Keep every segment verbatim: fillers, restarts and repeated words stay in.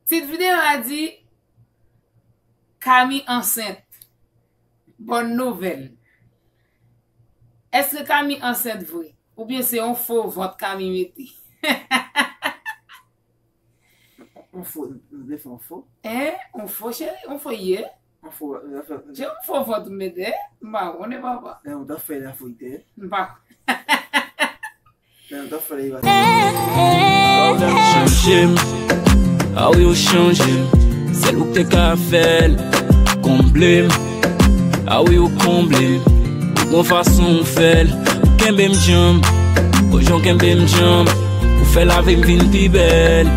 Tit videyo a di, Kami ansent. Bòn nouvèl. Èske Kami ansent vre? Oubyen se yon fo vant Kami mete? On fo, nou te fè on fo. Hein? On fo, cheri? On fo ye? On fo, nou te fè. Se yon fo vant ou mete? M pa konnen, papa. Lè nou te fè la foyte. M pa Lè nou te fè la Chanje m, a wi ou chanje m. Sèl ou k te ka fè l, konble m. A wi ou konble m. Ou gon fason ou fè l, ou kenbe m djanm. Kojon kenbe m djanm. Ou fè lavi m vin pi bèl.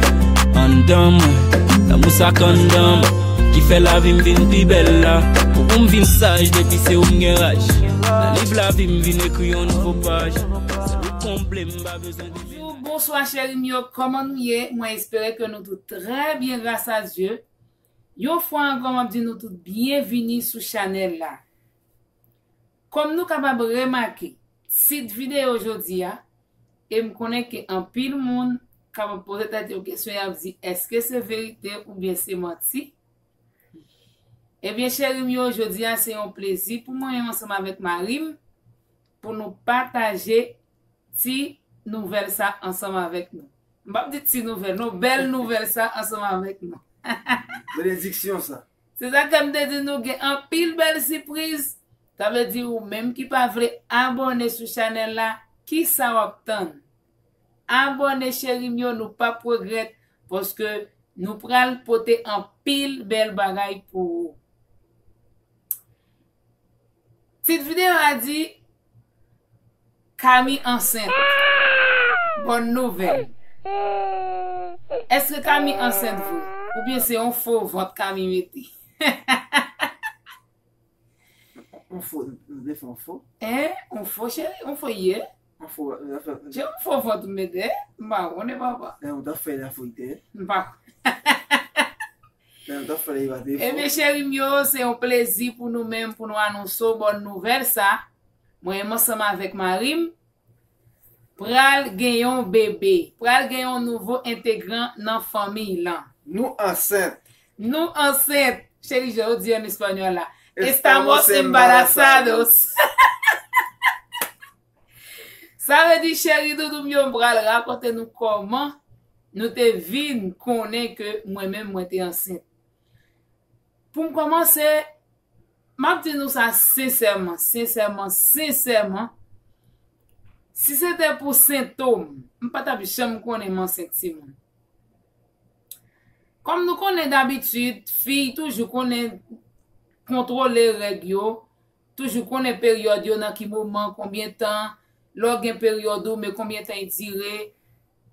Anndan mwen, lanmou sa k anndan mwen, ki fè lavi m vin pi bèl la. Pou ou m vin saj, depi se ou m gen raj. Nan liv lavi m vin ekri yon nouvo paj. Sèl ou konble m, m pa bezwen Bonjou, bonswa cheri m yo, kòman nou ye? Mwen espere ke nou tout trè byen gras a Dye. Yon fwa ankò m ap di nou tout byenvini sou chanèl la. Kòm nou kapab remake, tit videyo jodi a, e m konnen ke anpil moun kapab poze tèt yo kesyon, y ap di, èske se verite oubyen se manti? Ebyen cheri m yo, jodi a se yon plezi pou mwen menm ansanm avèk mari m pou nou pataje ti nouvèl sa ansanm avèk nou. M p ap di ti nouvèl non, bèl nouvèl sa ansanm avèk nou. Benediksyon sa. Se sa ke m te di nou gen anpil bèl sipriz. Sa vle di ou menm ki pa vle abòne sou chanèl la, kisa w ap tann? Abòne cheri m yo, nou p ap regrèt paske nou pral pote anpil bèl bagay pou ou. Tit videyo a di, Kami ansent. Bòn nouvèl. Èske Kami ansent vre? Oubyen se yon fo vant Kami mete? On fo, nou te fè on fo. Hein? On fo, cheri? On fo ye? On fo, nou te fè. Se yon fo vant ou mete? M pa konnen, papa. Lè nou te fè la foyte. M pa Lè nou te fè la foyte. Ebyen cheri m yo, se yon plezi pou nou menm pou nou anonse w bòn nouvèl sa. Mwen menm ansanm avèk mari m pral gen yon bebe, pral gen yon nouvo entegran nan fanmiy lan. Nou ansent. Nou ansent. Cheri, jan yo di an espanyòl la, estamos embarazados. Sa vle di cheri doudou m yo, m pral rakonte nou kòman nou te vin konnen ke mwen menm mwen te ansent. Pou m kòmanse, m ap di nou sa sensèman, sensèman, sensèman. Si se te pou sentòm, m pa t ap janm konnen m ansent timoun. Kòm nou konnen dabitid, fi toujou konnen kontwole règ yo, toujou konnen peryòd yo nan ki moman, konbyen tan, lè w gen peryòd ou, men konbyen tan y dire,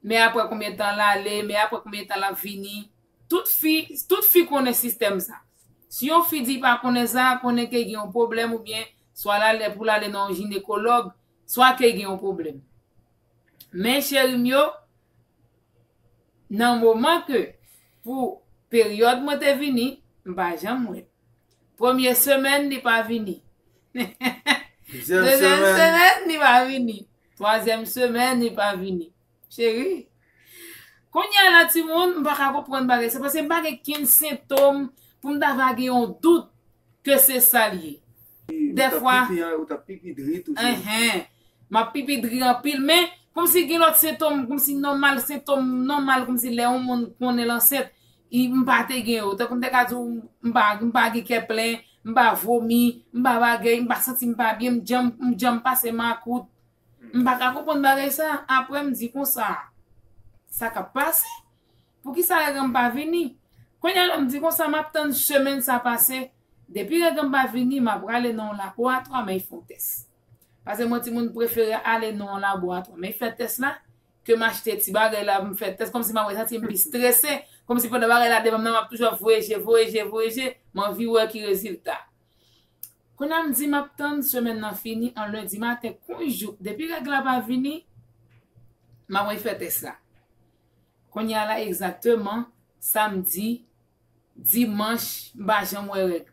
men apre konbyen tan l ale, men apre konbyen tan l ap vini. Tout fi, tout fi konnen sistèm sa. Si yon fi di pa konnen sa, konnen ke gen yon pwoblèm oubyen swa l ale pou l ale nan yon jinekològ, swa ke gen yon pwoblèm. Men cheri m yo, nan moman ke pou peryòd mwen te vini, m pa janm wè l. Premye semèn li pa vini. Dezyèm semèn li pa vini. Twazyèm semèn li pa vini. Cheri, kounye a la timoun, m pa ka konprann bagay sa, paske m pa gen kenn sentòm pou m ta va gen yon dout ke se sa l ye. Dèfwa, ou t ap pipi dri tou. Enhen, m ap pipi dri anpil, men kòmsi gen lòt sentòm, kòmsi nòmal, sentòm nòmal, kòmsi lè yon moun konnen l ansent, m pa te gen yo. Tankou m te ka di w, m pa, m pa gen kè plen, m pa vomi, m pa bagay, m pa santi m pa byen, m djanm, m djanm pase makout. M pa ka konprann bagay sa. Apre m di konsa, sa k ap pase? Poukisa règ an pa vini? Kounye a la m di konsa, m ap tann semèn sa pase. Depi règ an pa vini, m ap prale nan yon laboratwa, m ay fè yon tès. Paske mwen timoun prefere ale nan yon laboratwa, m ay fè tès la, ke m achte ti bagay la pou m fè tès, kòmsi m ap santi m pi strese, kòmsi pandan bagay la devan m nan, m ap toujou ap voye je, voye je, voye je, m anvi wè ki rezilta. Kounye a m di m ap tann semèn nan fini an lendi maten, kou jou, depi règ la pa vini, m ap refè tès la. Kounye a la egzakteman, samdi, dimanch, m pa janm wè règ.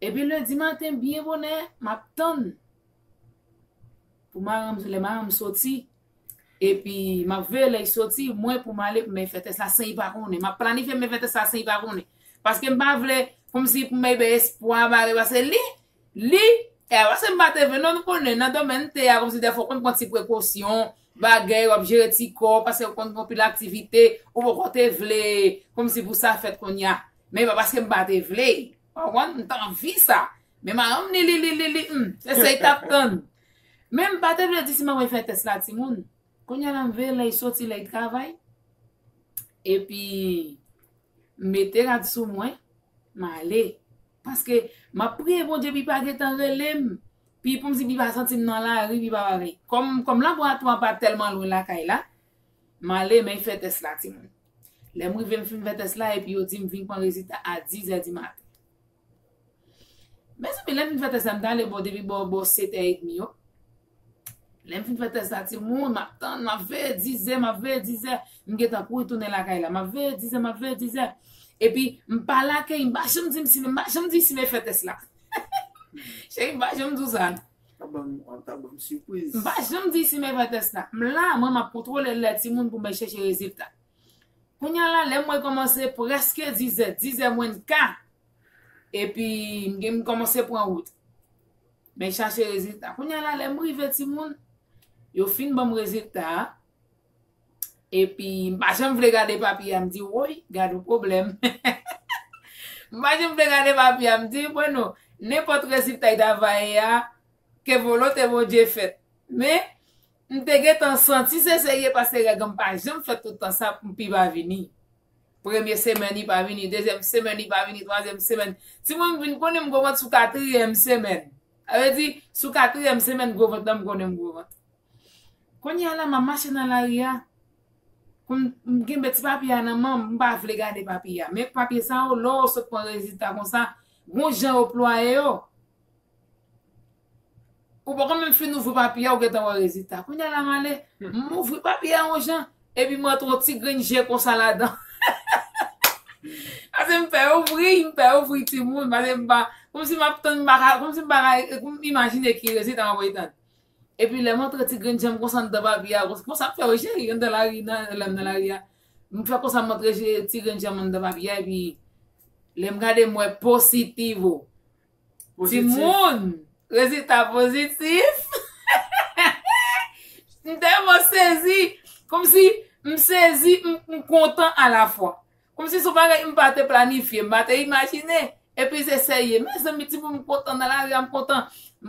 Epi lendi maten, byen bonè, m ap tann pou madanm, lè madanm soti, Epi, m ap veye lè y soti, mwen pou m ale pou m al fè tès la san y pa konnen. M ap planifye m al fè tès la san y pa konnen. Paske m pa vle, kòmsi pou m bay espwa, bagay, paske li, li, e, paske m pa te vle, non, nou konnen, nan domèn te a, kòmsi dèfwa w konn pran ti prekosyon, bagay, w ap jere ti kò, paske w konn gen anpil aktivite, ou poko te vle, kòmsi pou sa fèt kounye a. Men pa paske m pa te vle, w konprann, m t anvi sa. Men madanm li, li, li, li, li, hmm, se sa y t ap tann. Men m pa te vle di si m ap fè tès la, timoun. Kounye a la, m veye lè y soti, lè y travay. Epi, m mete rad sou mwen, m ale. Paske m ap priye Bondye pou l pa gentan rele m. Pi pou m di, pou l pa santi m nan lari, pou l pa bagay. Kòm, kòm laboratwa a pa tèlman lwen lakay la, m ale, men fè tès la, timoun. Lè m rive, m fin fè tès la, epi yo di m vin pran rezilta a dizè di maten. Mezanmi, lè m fin fè tès la, m t ale bò depi bò, bò sèt è edmi yo. Lè m fin fè tès la, timoun, m ap tann, m ap veye dizè, m ap veye dizè. M gentan kouri tounen lakay la. M ap veye dizè, m ap veye dizè. Epi, m pale ak li, m pa janm di m si, m pa janm di si m fè tès la. Cheri, m pa janm di w sa. Ta ban m, ta ban m sipriz. M pa janm di si m fè tès la. M la, mwen, m ap kontwole lè timoun pou m al chèche rezilta. Kounye a la, lè m wè kòmanse prèske dizè, dizè mwens ka, epi m gen, m kòmanse pran wout. Men chache rezilta. Kounye a la, lè m rive timoun, yo fin ban m rezilta a. Epi, m pa janm vle gade papye a, m di, woy, gade yon pwoblèm. M pa janm vle gade papye a, m di, bueno, nenpòt rezilta y ta va ye a, ke volonte Bondye fèt. Men, m te gentan santi se serye paske règ an pa janm fèt tout tan sa pou m pi pa vini. Premye semèn li pa vini, dezyèm semèn li pa vini, twazyèm semèn. Timoun vin konnen m gwo vant sou katriyèm semèn. Sa vle di, sou katriyèm semèn gwo vant lan, m konnen m gwo vant. Kounye a la, m ap mache nan lari a. Pou m, m kenbe ti papye a nan men m, m pa vle gade papye a. Men papye sa yo, lè w sot pran rezilta konsa, gon jan yo plwaye yo. Ou poko menm fin ouvri papye a, ou gentan wè rezilta. Kounye a la, m ale, m ouvri papye a yon jan, epi m rantre yon ti grenn je konsa ladan. Ase m pè ouvri, m pè ouvri timoun, pase m pa, kòmsi m ap tann, m pa ka, kòmsi m pa ka, m imajine ki rezilta m ap tann. Epi lè m antre ti grenn je m konsa anndan papye a, konsa, konsa ap fè yo cheri anndan lari, nan, lè m nan lari a. M fè konsa m antre je, ti grenn je m anndan papye a, epi lè m gade m wè positivo. Pozitif. Timoun, rezilta pozitif. M tèlman sezi, kòmsi m sezi, m, m kontan alafwa. Kòmsi se yon bagay m pa te planifye, m pa te imajine. Epi se serye. Mezanmi, timoun, m kontan nan lari a, m kontan.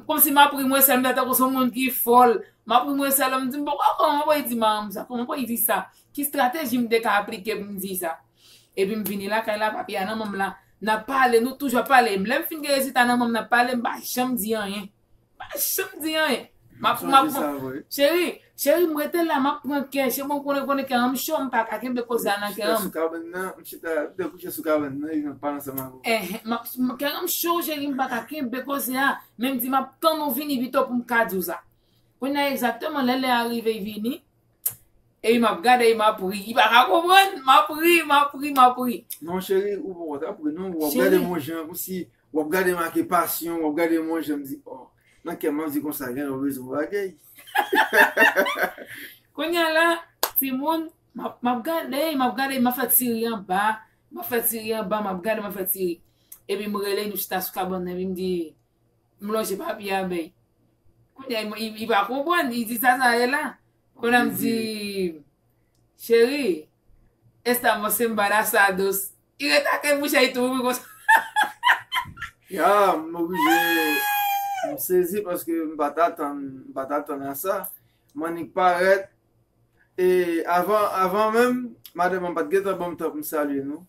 Kòmsi m ap ri mwen sèl, m tankou se yon moun ki fòl. M ap ri mwen sèl, m di, m poko konn, mwen poko di manman m sa, kòman mwen poko di sa. Ki estrateji m te ka aplike pou m di sa? Epi m vini lakay la, papye a nan men m la. N ap pale, nou toujou ap pale. Lè m fin gen rezilta nan men m, n ap pale, m pa janm di anyen. M pa janm di anyen. M ap, m ap, cheri, cheri, m rete la, m ap pran kè. Cheri, mwen konnen, konnen kè an m cho, m pa ka kenbe koze a nan kè an m. Sou kabann nan, m chita, m te kouche sou kabann nan, epi m ap pale ansanm avè w. Enhen, m ap, m, kè an m cho, cheri, m pa ka kenbe koze a. Men m di, m ap tann ou vini pito pou m ka di w sa. Kounye a, egzakteman, lè lè a rive, l vini. Epi m ap gade, epi m ap ri. Li pa ka konprann. M ap ri, m ap ri, m ap ri. Non, cheri, ou poko t ap ri, non. W ap gade m yon jan, kòmsi w ap gade m ak enpasyan, w ap gade m yon jan, m di, oh, nan kè m, m ap di konsa, gen yon rezon bagay. Kounye a la, timoun, m ap, m ap gade, m ap gade, m ap fè ti ri anba, m ap fè ti ri anba, m ap gade, m ap fè ti ri. Epi m rele, nou chita sou kabann nan, epi m di, m lonje papye a bay. Kounye a, li, li pa konprann, li di sa, sa ye la. Kounye a m di, cheri, estamos embarazados. Li ret ak bouch li tou ouvri konsa. Ya, m oblije, m sezi paske m pa t atann, m pa t atann a sa. M annik parèt, E avan, avan menm, madanm mwen pa t gentan ban m tan pou m salye nou.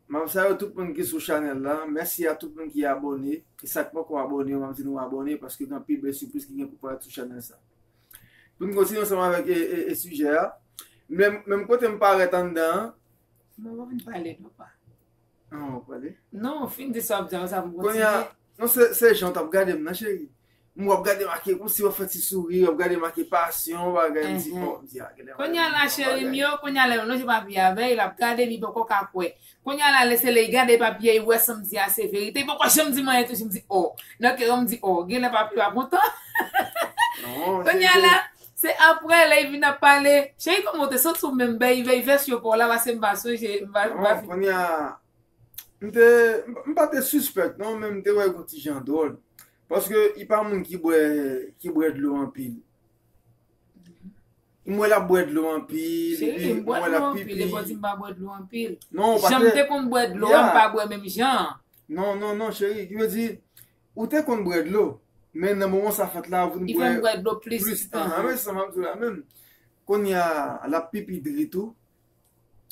M ap salye tout moun ki sou chanèl la. Mèsi a tout moun ki abòne. E sa k poko abòne yo, m ap di nou abòne paske gen anpil bèl sipriz ki gen pou parèt sou chanèl sa. Pou n kontinye ansanm avèk e, e, e sijè a. Menm, menm kote m parèt anndan an, Mwen pa vin pale, papa. Ah, w ap pale? Non, fin di sa w ap di a, sa pou kontinye. Kounye a, non, se, se jan w t ap gade m nan, cheri. M w ap gade m ak, kòmsi w ap fè ti souri, w ap gade m ak enpasyan, bagay, m di, oh, m di, ah, genlè. Kounye a la, cheri m yo, kounye a lè m lonje papye a bay, l ap gade, li poko ka kwè. Kounye a la, lè se lè l gade papye a, li wè sa m di a se verite. Li poko janm di m anyen tou, m di, oh. Nan kè m, m di, oh, genlè papye a kontan. Kounye a la, Se apre lè y vin ap pale, cheri, kòman w te santi w menm? Bay, bay vès yo pa w la, pase m pa sonje, m pa, m pa Non, kounye a, m te, m, m pa te sispèk, non, men m te wè l yon ti jan dwòl. Paske li pa moun ki bwè, ki bwè dlo anpil. M wè l ap bwè dlo anpil, Cheri, epi m m bwè wè l dlo ap anpil, e pipi. Pòdi m pa bwè dlo anpil. Non, ou pa Jan m te te konn bwè dlo a, m Yeah. pa bwè menm jan an. Non, non, non, cheri. Ki vle di, ou te konn bwè dlo, men nan moman sa fèt la, ou vin Li fè m bwè bwè dlo plis. plis. Ahan, Ahan. men sa m ap di w la menm. Kounye a, l ap pipi dri tou.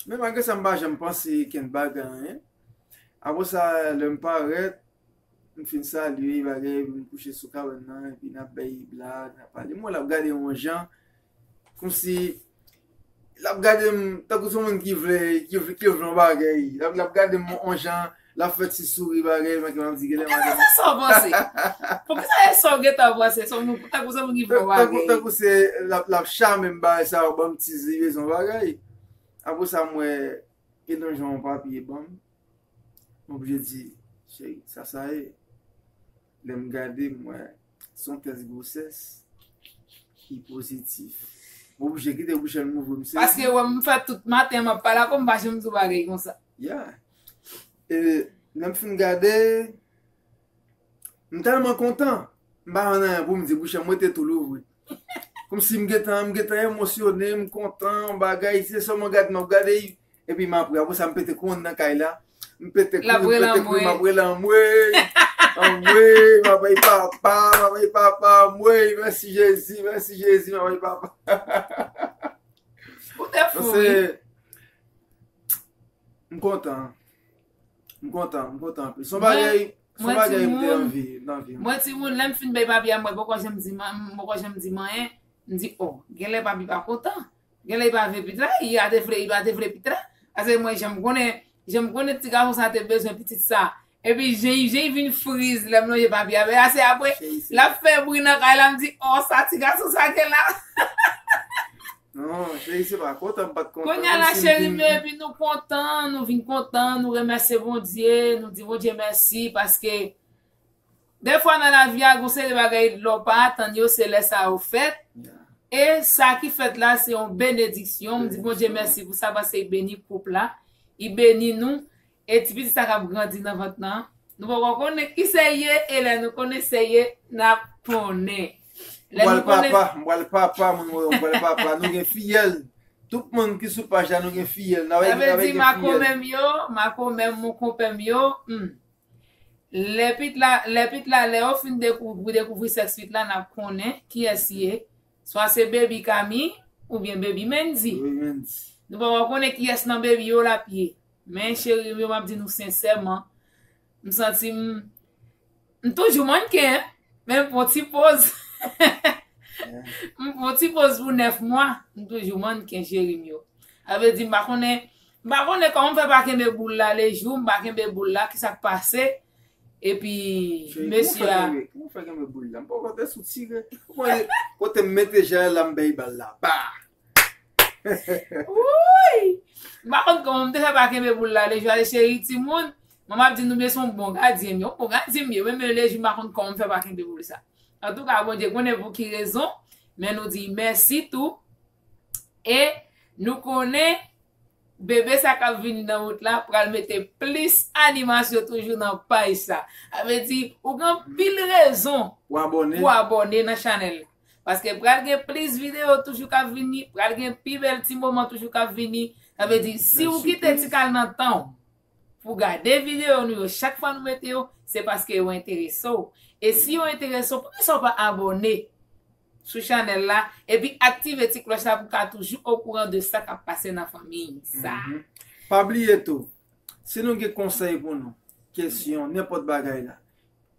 Men malgre sa, m pa janm panse kenn bagay, anyen. Apre sa, lè m parèt, m fin salye, bagay, epi m kouche sou kabann nan, epi n ap bay blag, n ap pale. M wè l ap gade m yon jan, kòmsi l ap gade m tankou se yon moun ki vle, ki vle, ki vle yon bagay. L ap, l ap gade m yon jan, l ap fè ti souri bagay, men m ap di, genlè Poukisa madanm se sa w panse? Poukisa se sa w gentan panse? Se yon moun, tankou se yon moun ki vle yon Tankou, bagay. tankou se l ap, l ap chame m bagay sa yo, ban m ti zi bezwen bagay. Apre sa, m wè, gen yon jan yon papye ban m. M oblije di, cheri, sa sa ye. Lè m gade, m wè se yon tès gwosès ki pozitif. M oblije kite bouch mwen ouvri, m sezi. Paske wè m fè tout maten m ap pale ak ou, m pa janm di w bagay konsa. Yeah. E lè m fin gade, m tèlman kontan, m pa konn anyen pou m di, bouch mwen rete tou louvri. Kòmsi m gentan, m gentan emosyone, m kontan, bagay, se sèlman gade m ap gade, epi m ap ri. Apre sa, m pete kouri nan kay la. M pete L ap kouri, m rele pete kouri, m ap anmwey. rele anmwey. Anmwey, m ap bay papa, m ap bay papa, anmwey, mèsi Jezi, mèsi Jezi, m ap bay papa. Ou te fou, Paske wi. M kontan. M kontan, m kontan anpil. Se yon Mwen, bagay, se yon mwen bagay m te timoun, anvi nan vi m. mwen timoun, lè m fin bay papye a, mwen poko janm di m, m poko janm di m anyen. M di, oh, genlè papi pa kontan. Genlè li pa vle pitit la, li pa te vle, li pa te vle pitit la. Paske mwen, jan m konnen, jan m konnen ti gason sa te bezwen pitit sa. Epi jan, jan li vin friz, lè m lonje papye a, men se apre, Cheri, se l ap fè bri nan kay la, m di, oh, sa ti gason sa gen la. Non, cheri, se pa kontan, m pa t kontan. Kounye a la, Kòmsi m cheri vin m yo, epi nou kontan, nou vin kontan, nou remèsye Bondye, nou di Bondye mèsi, paske defwa nan lavi a, gon seri de bagay lè w pa atann yo, se lè sa yo fèt. Yeah. E sa ki fèt la, se yon benediksyon. M di Bondye Benediksyon. mèsi pou sa, paske li beni koup la, li beni nou. E ti pitit sa k ap grandi nan vant nan, nou poko konnen kisa l ye, e lè nou konnen sa l ye, n ap konnen. Lè M pral nou konnen papa, m pral papa, moun mwen, m pral papa. Nou gen fiyèl. Tout moun ki sou paj la, nou gen fiyèl. N ap Sa vle gen di, fiyèl. makomè m yo, makomè m, monkonpè m yo, hmm. Lè pit la, lè pit la, lè yo fin dekouvri, dekouvri sèks pit la, n ap konnen kiyès li ye. Swa se Baby Camille oubyen Baby Mendy. Baby Mendy. Nou poko konnen kiyès nan baby yo l ap ye. Men cheri m yo, m ap di nou sensèman, m santi m, m toujou mannken, men m pran ti poz. Yeah. M pran ti poz pou nèf mwa, m toujou mannken, cheri m yo. Sa vle di, m pa konnen, m pa konnen kòman m fè pa kenbe boul la lejou, m pa kenbe boul la, kisa k pase. Epi, Cheri, kòman w mesye fè a. kenbe, kòman w fè kenbe boul la? M poko te soutire. Ou konnen, kote m mete jayèl la, m bay bal la. Ba! Wouy! M pa konn kòman m te fè pa kenbe boul la, lejou a, cheri timoun. Manman ap di nou, men se yon bon gadyen m ye, yon bon gadyen m ye, men, men lejou m pa konn kòman m fè pa kenbe boul sa. Antouka, Bondye konnen pou ki rezon, men nou di mèsi tou. E nou konnen bebe sa k ap vini nan wout la pral mete plis animasyon toujou nan paj sa. Sa vle di, ou gen anpil rezon Pou abòne. pou abòne nan chanèl la. Paske pral gen plis videyo toujou k ap vini, pral gen pi bèl ti moman toujou k ap vini. Sa vle di, si ou Mèsi kite plis. ti kal nan tan w pou gade videyo nou yo, chak fwa nou mete yo, se paske yo enterese w. E si yo enterese w, poukisa w pa abòne sou chanèl la, epi aktive ti klòch la pou w ka toujou okouran de sa k ap pase nan fanmi sa? Mhm. Pa bliye tou, si nou gen konsèy pou nou, kesyon, nenpòt bagay la,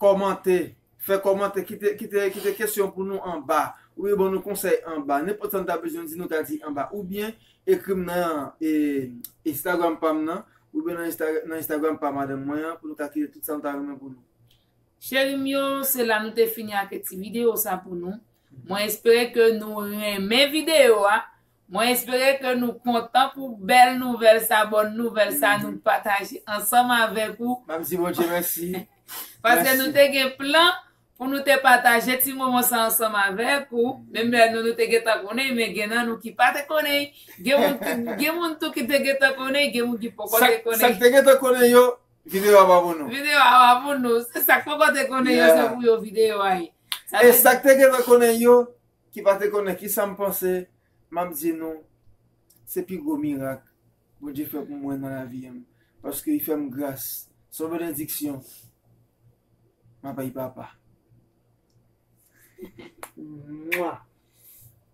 kòmante, fè kòmantè, kite, kite, kite kesyon pou nou anba, oubyen ban nou konsèy anba. Nenpòt sa nou ta bezwen di, nou ka di anba. Oubyen ekri m nan, e, Instagram pa m nan, oubyen nan Insta-, nan Instagram pa madanm mwen an, pou nou ka kite tout sa nou ta renmen pou nou. Cheri m yo, se la nou te fini ak ti videyo sa pou nou. Mwen espere ke nou renmen videyo a. Mwen espere ke nou kontan pou bèl nouvèl sa, bòn nouvèl sa nou pataje ansanm avèk ou. M ap di Bondye mèsi. Paske Mèsi. nou te gen plan pou nou te pataje ti moman sa ansanm avèk ou. Menm lè nou, nou te gentan konnen, men gen nan nou ki pa te konnen. Gen moun, gen moun tou ki te gentan konnen, gen moun ki poko Sa te konnen. Sa k te gentan konnen yo, videyo a pa pou nou. Videyo a pa pou nou. Se sa k poko te konnen yo, se Yeah. Pou yo videyo a ye. Sa E vle sa k te gentan konnen yo, ki pa te konnen ki sa m panse, m ap di nou, se pi gwo mirak Bondye fè pou mwen nan lavi m. Paske li fè m gras. Se yon benediksyon. M ap bay papa. Mwa.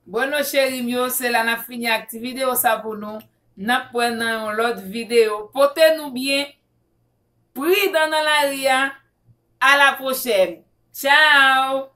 Bon, non, cheri m yo, se la n ap fini ak ti videyo sa pou nou. N ap wè nan yon lòt videyo. Pote nou byen. Pridan nan lari a. A la pwochèn. Tchao!